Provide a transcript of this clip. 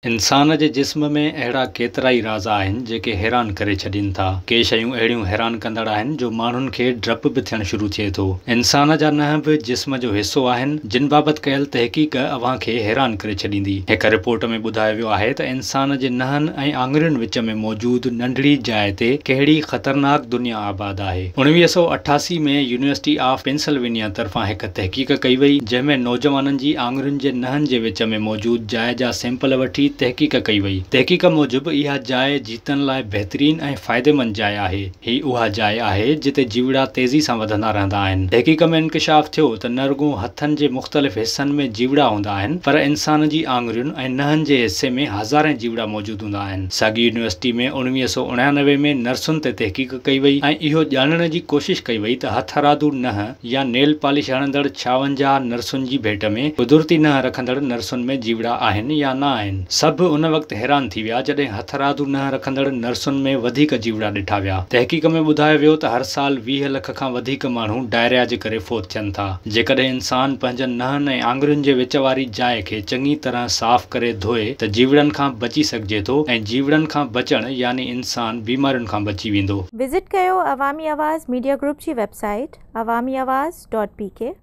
انسان جي جسم ۾ اهڙا ڪيترائي راز آهن جيڪي حيران ڪري ڇڏين ٿا. ڪي شيون اهڙيون حيران ڪندڙ آهن جو ماڻهن کي ڊپ به ٿيڻ شروع ٿئي ٿو. انسان جا ننهن به جسم جو حصو آهن جن بابت ڪيل تحقيق اوهان کي حيران ڪري ڇڏيندي. هڪ رپورٽ ۾ ٻڌايو ويو آهي ته انسان جي ننهن ۽ آڱرين وچ ۾ موجود ننڍڙي جاء تي ڪهڙي خطرناڪ دنيا آباد آهي. 1988 ۾ يونيورسٽي آف پينسلوينيا طرفان هڪ تحقيق ڪئي وئي، جنهن ۾ نوجوانن جي آڱرين جي ننهن جي وچ ۾ موجود جاء جا سيمپل وٺي تحقيق ڪئي وئي. تحقيق موجب اها جاء جيتن لاء بهترين ۽ فائديمند جاء آهي. هي اها جاء آهي جتي جيوڙا تيزي سان وڌندا رهندا آهن. تحقيق ۾ انڪشاف ٿيو ته نه رڳو هٿن جي مختلف حصن ۾ جيوڙا هوندا آهن پر انسان جي آڱرين ۽ ننهن جي حصي ۾ هزارين جيوڙا موجود هوندا آهن. ساڳي يونيورسٽي ۾ 1989 ۾ نرسن تي تحقيق ڪئي وئي ۽ اهو ڄاڻڻ جي ڪوشش ڪئي وئي ته هٿرادو ننهن يا نيل پالش هڻندڙ 56 نرسن جي ڀيٽ ۾ قدرتي ننهن رکندڙ نرسن ۾ جيوڙا آهن يا نه آهن. سڀ ان وقت حيران ٿي ويا جڏهن هٿرادو ننهن رکندڙ نرسن ۾ وڌيڪ جيوڙا ڏٺا ويا. تحقيق ۾ ٻڌايو ويو ته هر سال 20 لک کان وڌيڪ ماڻهو ڊائريا جي ڪري فوت ٿين ٿا. جيڪڏهن انسان پنهنجن ننهن ۽ آڱرين جي وچ واري جاء کي چڱي طرح صاف ڪري ڌوئي ته جيوڙن کان بچي سگهجي ٿو ۽ جيوڙن کان بچڻ يعني انسان بيمارين کان بچي ويندو. وزٽ ڪيو عوامي آواز ميڊيا گروپ جي website Awami Awaz dot P K.